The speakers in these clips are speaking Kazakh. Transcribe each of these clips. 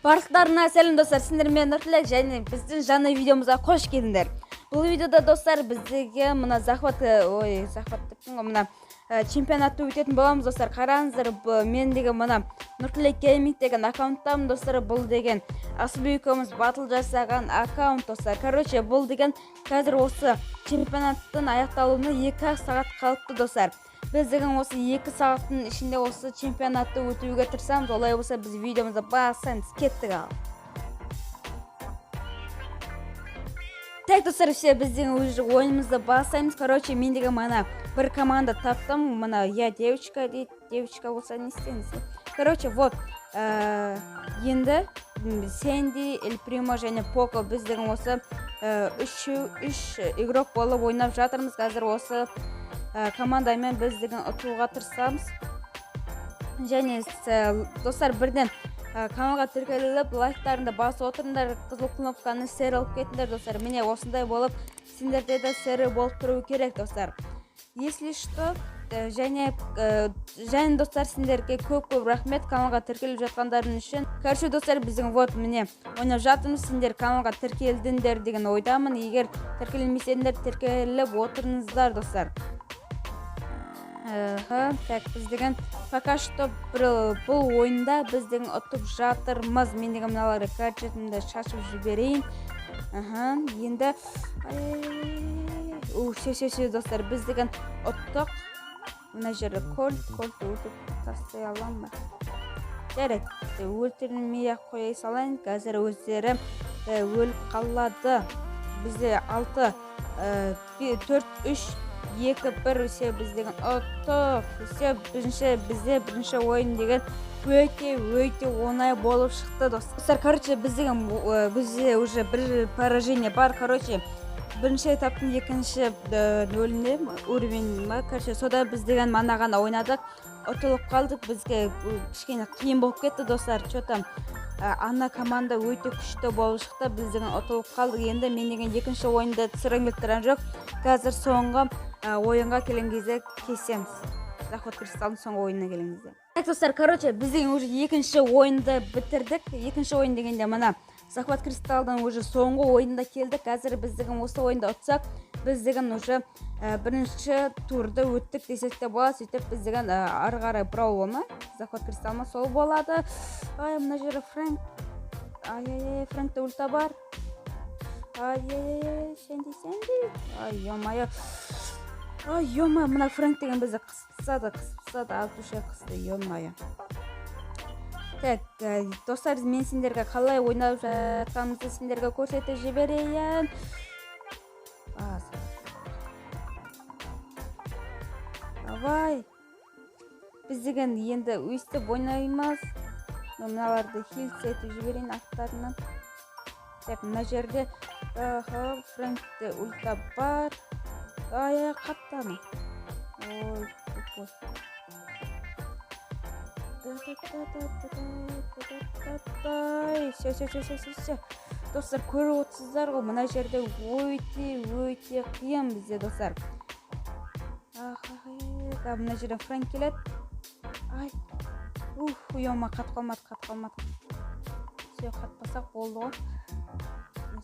Барлықтарына сәлем достар, сендермен Нұртілек және біздің жаңа видеомызға қош келдіңдер. Бұл видеода достар біздегі мына захват, ой, захват деппін ғой, мына чемпионатты өтетін боламыз достар. Қараңыздар, мен деген мына Нұртілек Гейминг деген аккаунттамын достар. Бұл деген Асылбек екеуміз батыл жасаған аккаунт достар. Короче, бұл деген қазір осы чемпионаттың аяқталуына 2 сағат қалыпты достар. Біз деген осы 2 сағаттың ішінде осы чемпионатты өтуге тырысамыз. Олай болса біз видеомызды бастаймыз. Кеттік ал. Так, достар, все, біз деген уже ойынымызды бастаймыз. Короче, мен деген мына бір команда таптым. Мына я девочка дейді. Девочка болса не істейміз? Короче, вот, енді Сэнди, Эль Примо және Поко біз деген осы үш игрок болып ойнап жатырмыз. Қазір осы командамен біз деген ұтуға тырысамыз. Және достар, бірден каналға тіркеліп, лайктарыңды басып отырыңдар, қызыл кнопканы сері алып кетіңдер достар. Міне осындай болып сендерде де сері болып тұру керек достар. Если что, және достар, сендерге көп-көп рахмет каналға тіркеліп жатқандарың үшін. Короче, достар, біздің вот міне ойнап жатырмыз. Сендер каналға тіркелдіңдер деген ойдамын. Егер тіркелмесеңдер, тіркеліп отырыңыздар достар. Так, біз деген пока что бұл ойында біз деген ұтып жатырмыз. Мен деген мыналарды гаджетімді шашып жіберейін. Енді, ай-яй-яй-яй. Все, все, все, достар, біз деген ұттық. Мына жерде кольт өлтіріп тастай аламын ба? Жарайды, өлтірмей ақ қоя салайын. Қазір өздері өліп қалады. Бізде 6, 4, 3, 2, 1, все, біз деген ұттық. Все, бізде бірінші ойын деген өте, өте оңай болып шықты достар. Короче, біз деген, бізде уже бір поражение бар. Короче, бірінші этаптың екінші нөлінде уровень ма, короче, сода біз деген мана ғана ойнадық, ұтылып қалдық. Бізге кішкене қиын болып кетті достар. Че там, ана команда өте күшті болып шықты, біз деген ұтылып қалдық. Енді мен деген екінші ойынды түсіргім келіп тұрған жоқ. Қазір соңғы ойынға келген кезде кесеміз. Захват кристалдың соңғы ойынына келген кезде. Так, достар, короче, біз деген уже екінші ойынды бітірдік. Екінші ойын дегенде мына захват кристалдың уже соңғы ойынында келдік. Қазір біз деген осы ойынды ұтсақ, біз деген уже бірінші турды өттік десек те болады. Сөйтіп біз деген ары қарай браул ма, захват кристалл ма, сол болады. Ай, мына жерде Фрэнк. Ай, ай, ай, Фрэнкте ульта бар. Ай, ай, ай, Сэнди, Сэнди. Ай, ё-моё. Ай, ё-моё, мына Фрэнк деген бізді қысып тастады, қысып тастады, от души қысты, ё-моё. Так, достар, мен сендерге қалай ойнап жатқанымызды сендерге көрсетіп жіберейін. Давай. Біз деген енді өйстіп ойнаймыз. Мыналарды хилс етіп жіберейін арттарынан. Так, мына жерде, аха, Фрэнкте ульта бар. Ай, ай, қатты ана. Ой, тупой. Все, все, все, все, все, все. Достар, көріп отырсыздар ғой, мына жерде өте, өте қиын бізде, достар. Аха, мына жерден Фрэнк келеді. Ай, ух, ё-ма, қатып қалмады, қатып қалмады. Все, қатпасақ болды ғой.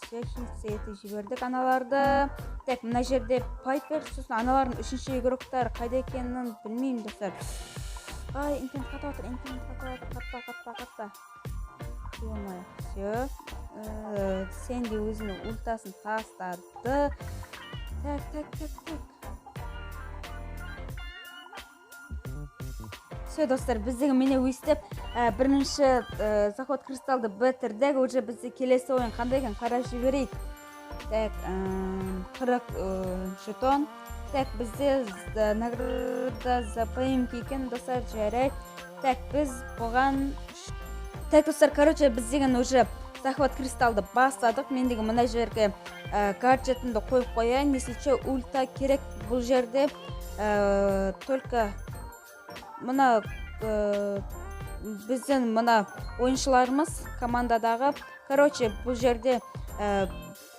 Все, хилс етіп жібердік аналарды. Так, мына жерде Пайпер, сосын аналардың үшінші игроктары қайда екенін білмеймін, достар. Ай, интернет қатып жатыр, интернет қатып жатыр, қатпа, қатпа, қатпа. Ё-моё, все. Сэнди өзінің ультасын тастады. Так, так, так, так. Все, достар, біз деген міне өйстіп бірінші захват кристалды бітірдік. Уже бізде келесі ойын қандай екен қарап жіберейік. Так, 40 жетон. Так, бізде награда за поимки екен, достар, жарайды. Так, біз бұған. Так, достар, короче, біз деген уже захват кристалды бастадық. Мен деген мына жерге гаджетімді қойып қояйын. Если че, ульта керек бұл жерде, только мына біздің мына ойыншыларымыз командадағы, короче, бұл жерде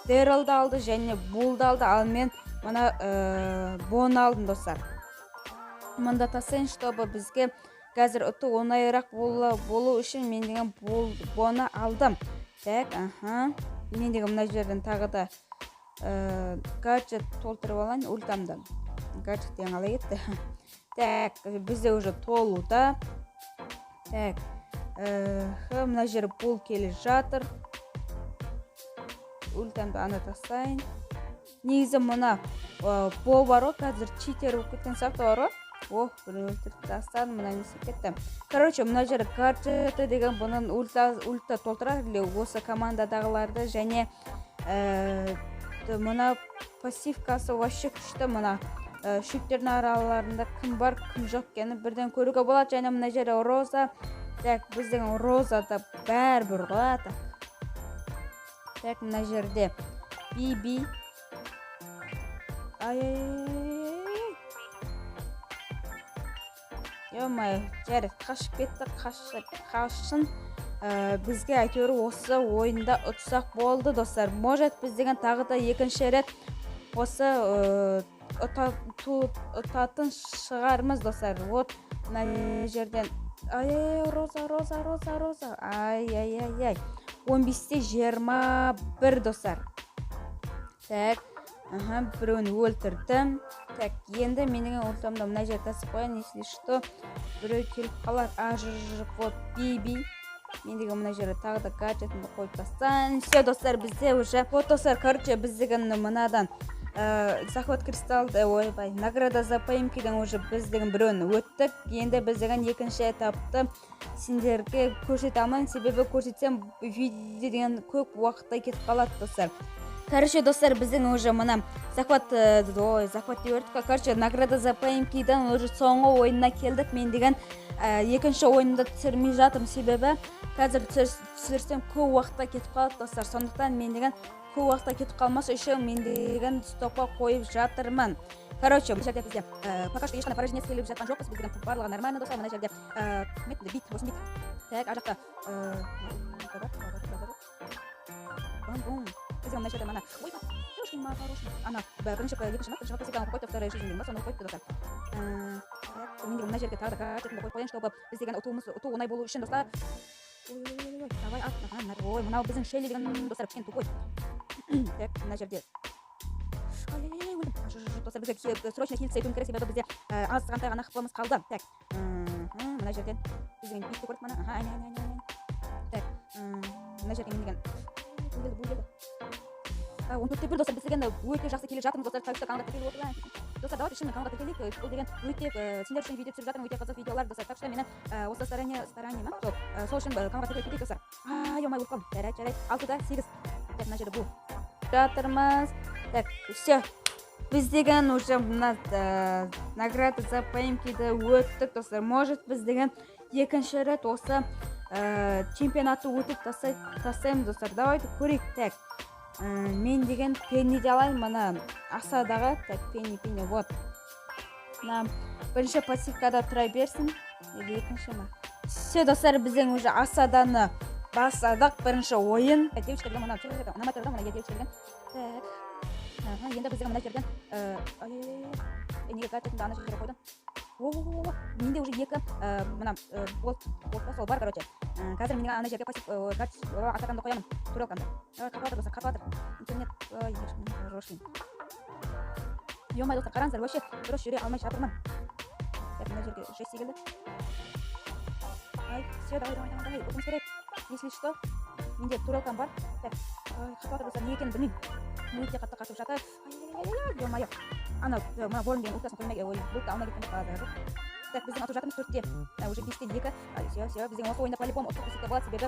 Дэрилді алды және Булды алды, ал мен мына Боны алдым, достар. Мында тастайын, чтобы бізге Қазір ұту оңайырақ болу үшін мен деген Боны алдым. Так, аха. Мен деген мына жерден тағы да гаджет толтырып алайын ультамды. Гаджет деген қалай кетті? Так, бізде уже толуда. Так, мына жер бұл келе жатыр. Ультамды ана тастайын. Негізі мына Бо бар ғой, қазір читер болып кеткен сияқты бар ғой. Ох, бір өлтіріп тастадым, мына не істеп кетті. Короче, мына жер гаджеті деген бұның ульта толтырады или осы командадағыларды, және мына пассивкасы вообще күшті. Мына шөптердің араларында кім бар, кім жоқ екенін бірден көруге болады. Және мына жерде Роза. Так, біздің Роза да бәрібір ғой. Так, так, мына жерде Биби. Ай, ай, ай, ё-моё, жарайды, қашып кетті, қашсын. Бізге әйтеуір осы ойында ұтсақ болды, достар. Может, біз деген тағы да екінші рет осы ұтатын шығармыз, достар. Вот мына жерден, ай, ай, Роза, Роза, Роза, Роза, ай, ай, ай, ай, 15-те 21, достар. Так, аха, біреуін өлтірдім. Так, енді менің ультамды мына жерге тастап қояйын, если что біреу келіп қалар. А, жоқ, вот Биби. Мен деген мына жерге тағы да гаджетімді қойып тастайын. Все, достар, бізде уже вот, достар, короче, біз деген мынадан захват кристалл, ойбай, награда за поимкиден уже біз деген біреуін өттік. Енді біз деген екінші этапты сендерге көрсете алмаймын, себебі көрсетсем, видео деген көп уақытта кетіп қалады, достар. Короче, достар, біздің уже мына захват, ой, захват деп бердік қой. Короче, награда за поимкидан уже соңғы ойынына келдік. Мен деген екінші ойынды түсірмей жатырмын, себебі қазір түсірсем, көп уақытта кетіп қалады, достар. Сондықтан мен деген көп уақытта кетіп қалмас үшін мен деген стопқа қойып жатырмын. Короче, мына жерде бізде пока что ешқандай поражение келіп жатқан жоқпыз. Біз деген барлығы нормально, достар. Мына жерде кім еді? Бит, осы бит. Так, ар жақта бум бум. Бізде мына жерде мына, ой, девушка моя хорошая, ана бірінші, екінші ма, бірінші пассивканы қойыпты, вторая жизнь деген ба, соны қойыпты, достар. Так, мен деген мына жерге тағы да гаджетімді қойып қояйын, чтобы біз деген ұтуымыз, ұту оңай болу үшін, достар. Ой, ой, ой, ой, давай, ат, аха, ой, мынау біздің Шелли деген, достар, кішкене тупой. Так, мына жерде, ай, ай, ай, өлдім. А, достар, бізге срочно хилиться етуіміз керек, себебі бізде аз ғантай ғана хпмыз қалды. Так, мына жерден біз деген битті көрдік мына, аха, әне, әне, әне, әне. Так, мына жерге мен деген бұл келді, бұл келді. 14-те 1, достар, біз деген өте жақсы келе жатырмыз, достар. Так что каналға тіркеліп отырайық, достар. Давайте шынымен каналға тіркелейік. Бұл деген өте сендер үшін видео түсіріп жатырмын, өте қызық видеолар, достар. Так что мені осы старание ма, сол үшін каналға тіркеліп кетейік, достар. Ай, ё-моё, өліп қалдым. Жарайды, жарайды, 6-да 8. Так, мына жерде бұл жатырмыз. Так, все, біз деген уже мына награда за поимкиді өттік, достар. Может, біз деген екінші рет осы чемпионатты өтіп тастаймыз, достар. Давайте көрейік. Так, мен деген Пенниді алайын, мына асадағы. Так, Пенни, Пенни, вот мына бірінші пассивкада тұра берсін или екінші ма. Все, достар, біздің уже асаданы бастадық, бірінші ойын. Девочка деген мына ұнамай тұр да, мына девочка деген. Так, аха, енді біз деген мына жерден ай, ай, ай, ай, неге гаджетімді ана жерге қойдым? О, менде уже екі мына болт, болт па, сол бар. Короче, қазір мен ана жерге пассив гаджет атакамды қоямын, турелкамды. Қатып жатыр, достар, қатып жатыр интернет. Ой, хороший, ё-моё, достар, қараңыздар, вообще дұрыс жүре алмай жатырмын. Так, мына жерге Джесси келді. Ай, все, давай, давай, давай, давай, ұтуымыз керек. Если что, менде турелкам бар. Так, ай, қатып жатыр, достар, не екенін білмеймін, өте қатты қатып жатыр. Ай, ай, ай, ё-моё, анау мына ворон деген ультасын қоймай, ой, бұлтты алмай кеткен қазір. Так, біздің атып жатырмыз 4-те, уже 5-те 2. Все, все, біздің осы ойында по-любому ұттық десек те болады, себебі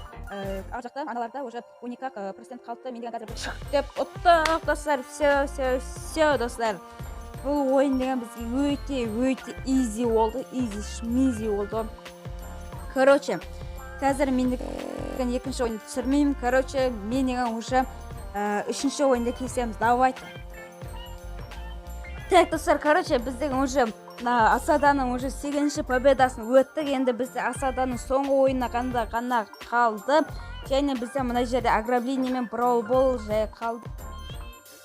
ар жақта аналарда уже 12 процент қалыпты. Мен деген қазір бір деп ұттық, достар. Все, все, все, достар, бұл ойын деген бізге өте өте изи болды, изи шмизи болды. Короче, қазір мен деген екінші ойынды түсірмеймін. Короче, мен деген уже үшінші ойында кездесеміз, давайте. Так, достар, короче, біз деген уже мына асаданың уже сегізінші победасын өттік. Енді бізде асаданың соңғы ойыны қанда ғана қалды және бізде мына жерде ограбление мен браул бол жай қалды.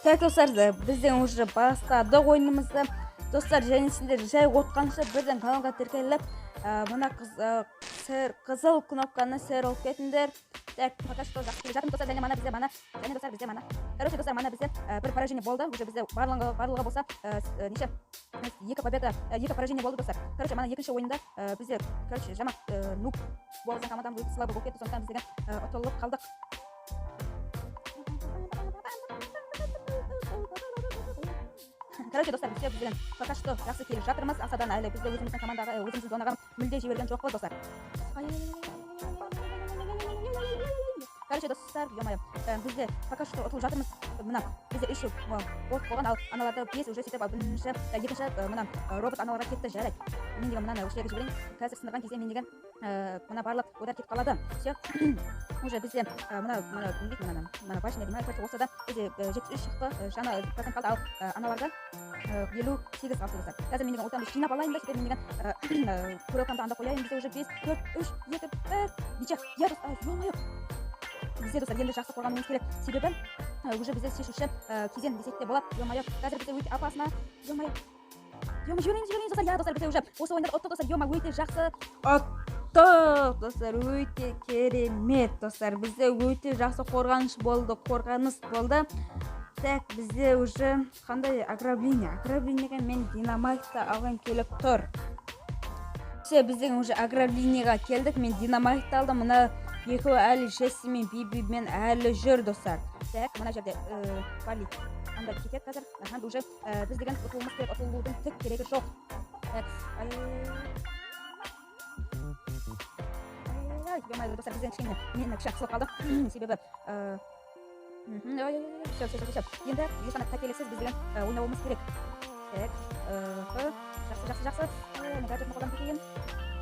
Так, достар, бізден уже бастадық ойынымызды, достар. Және сендер жай отқанша бірден каналға тіркеліп Мына қызыл кнопканы сэр алып кетіңдер. Так, пока что жақсы келе жатырмыз, достар. Және мана бізде мана, және достар бізде мана. Короче, достар, мана бізде бір поражение болды. Уже бізде барлығы болса, неше? 2 победа, 2 поражение болды, достар. Короче, мана екінші ойында бізде, короче, жаман нуб болды, командамыз өте слабый болып кетті, сондықтан біз деген ұтылып қалдық. Короче, достар, бізде деген пока что жақсы келе жатырмыз. Асадан әлі бізде өзіміздің командаға, өзіміздің зонаға мүлде жіберген жоқпыз, достар. Короче, достар, ё-моё, бізде пока что ұтылып жатырмыз. Мына бізде 3 бот болған, ал аналарда 5 уже сөйтіп, ал бірінші, екінші, мына робот аналарға кетті, жарайды. Мен деген мынаны осы жерге жіберейін. Қазір сындырған кезде мен деген мына барлық удар кетіп қалады. Всё. Уже бізде мына, мына, не дейді, мынаны, мына башня деймін, короче, осы да бізде 73 шықты, жаңа процент қалды, ал аналарда 58 қалды, достар. Қазір мен деген ортамды жинап алайын да, сөйтіп мен деген курилкамды анда қояйын. Бізде уже 5, 4, 3, 2, 1, неше? Я, достар, ё-моё. Бізде, достар, енді жақсы қорғануымыз керек, себебі уже бізде шешуші кезең десек те болады. Ё-моё, қазір бізде өте опасно. Ё-моё, ё-моё, жібермейміз, жібермейміз, достар. Я, достар, бізде уже осы ойында ұттық, достар. Ё-моё, өте жақсы ұттық, достар, өте керемет, достар. Бізде өте жақсы қорғаныш болды, қорғаныс болды. Так, бізде уже қандай ограбление? Ограблениеге мен динамайтты алғым келіп тұр. Все, біздің уже ограблениеға келдік. Мен динамайтты алдым. Мына екеуі әлі Джесси мен Бибимен әлі жүр, достар. Так, мына жерде Барли анда кетеді қазір. Аха, уже біз деген ұтылуымыз керек, ұтылудың түк керегі жоқ. Так, ай, ё-моё, достар, бізден кішкене мен кішкене қысылып қалдым. Себебі ой, все, все, все, все. Енді ешқандай қателіксіз біз деген ойнауымыз керек. Так, жақсы, жақсы, жақсы. Мен гаджетімді қолданып кетейін.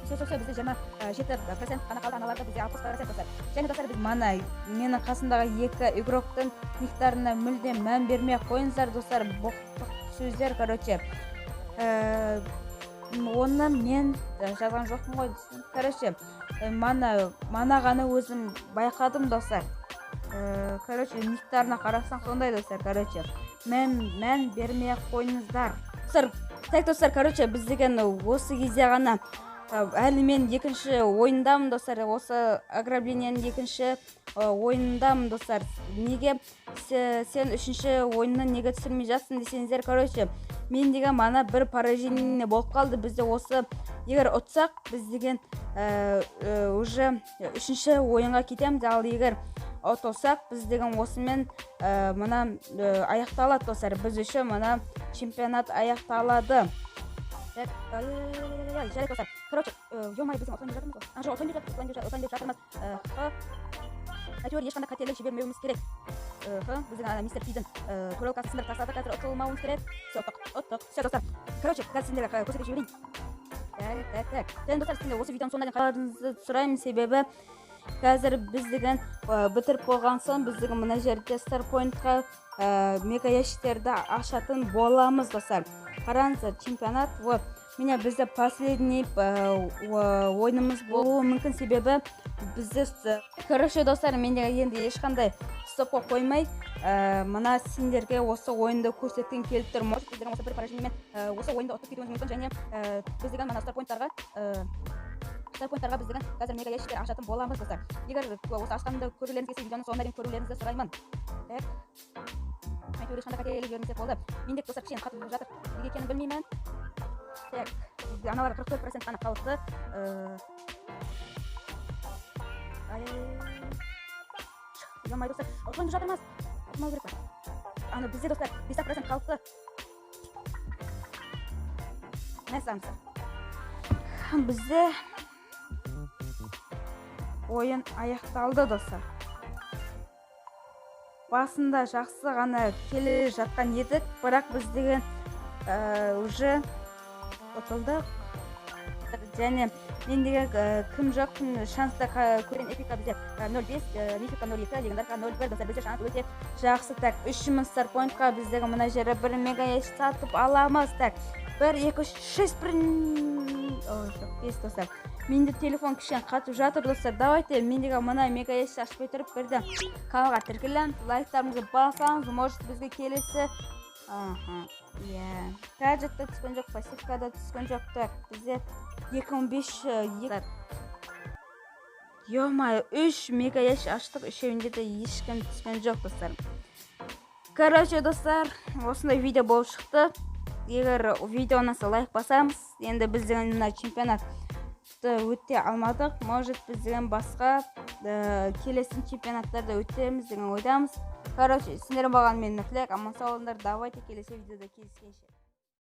Все, все, все, бізде 27% қана қалды, аналарда бізде 60%, достар. Және, достар, біз мана менің қасымдағы екі игроктың никтарына мүлде мән бермей қойыңыздар, достар. Боқтық сөздер, короче. Оны мен жазған жоқпын ғой. Короче, мана ғана өзім байқадым, достар. Короче, никтарына қарасаң сондай, достар, короче. Мән бермей қойыңыздар. Достар, так, достар, короче, біз деген осы кезде ғана әлі мен екінші ойындамын, достар. Осы ограбленияның екінші ойынындамын, достар. Неге сен үшінші ойынны неге түсірмей жатсың десеңіздер, короче, мен деген мана бір поражение болып қалды. Бізде осы егер ұтсақ, біз деген уже үшінші ойынға кетеміз, ал егер ұтылсақ, біз деген осымен мына аяқталады, достар. Біз үшін мына чемпионат аяқталады. Так, ай-яй-яй-яй-яй, жарайды, достар. Короче, ё-моё, біз ұтайын деп жатырмыз ғой. А, жоқ, ұтайын деп жатырмыз, ұтайын деп жатырмыз. Әйтеуір ешқандай қателік жібермеуіміз керек. Біздің ана мистер Пидің курилкасын сындырып тастады, қазір ұтылмауымыз керек. Все, ұттық, ұттық. Все, достар. Короче, қазір сендерге көрсетіп жіберейін. Так, так, так. Және, достар, сендер осы видеоның соңына дейін қарауларыңызды сұраймын, себебі қазір біз деген бітіріп болған соң біз деген мына жерде Стар Пойнтқа мега ящиктерді ашатын боламыз, достар. Қараңыздар, чемпионат, вот міне бізде последний ойынымыз болуы мүмкін, себебі бізде короче, достар, менде енді ешқандай стопқа қоймай, мына сендерге осы ойынды көрсеткім келіп тұр. Может, біздің осы бір поражениемен осы ойынды ұтып кетуіміз мүмкін, және біз деген мына Стар Пойнттарға, Стар Пойнттарға біз деген қазір мега ящиктер ашатын боламыз, достар. Егер осы ашқанымды көргілеріңіз келсе, видеоның соңына дейін көрулеріңізді сұраймын. Так, әйтеуір ешқандай қателік жібермесек болды. Менде, достар, кішкене қатып жатыр, неге екенін білмеймін. Так, аналар 44% қана қалыпты. Ай-яй-яй. Ё-моё, достар, ұтылып жатырмыз. Ұтылмау керек па? Ана бізде, достар, 5% қалыпты. Мәссаған, достар. Бізде ойын аяқталды, достар. Басында жақсы ғана келе жатқан едік, бірақ біз деген уже ұтылдық. Және мен деген кім жоқ, кім шансты көрген. Эпика бізде 0,5, мифика 0,2, легендарка 0,1, достар, бізде шанс өте жақсы. Так, 3 000 стар поинтқа біздегі мына жерде бір мега ящик сатып аламыз. Так, 1, 2, 3, 6, 1, ой, жоқ, 5, достар. Менде телефон кішкене қатып жатыр, достар. Давайте мен деген мына мега ящик ашпай тұрып бірден каналға тіркелеміз, лайктарымызды басамыз. Может, бізге келесі, аха. Иә, гаджет та түскен жоқ, пассивка да түскен жоқ. Так, бізде 2500. Ё-моё, үш мега ящик аштық, үшеуінде де ешкім түскен жоқ, достар. Короче, достар, осындай видео болып шықты. Егер видео ұнаса, лайк басамыз. Енді біз деген мына чемпионатты өте алмадық. Может, біз деген басқа келесі чемпионаттарда өтеміз деген ойдамыз. Короче, сендер болған мен, Нұртілек. Аман сау болыңдар, давайте, келесі видеода кездескенше.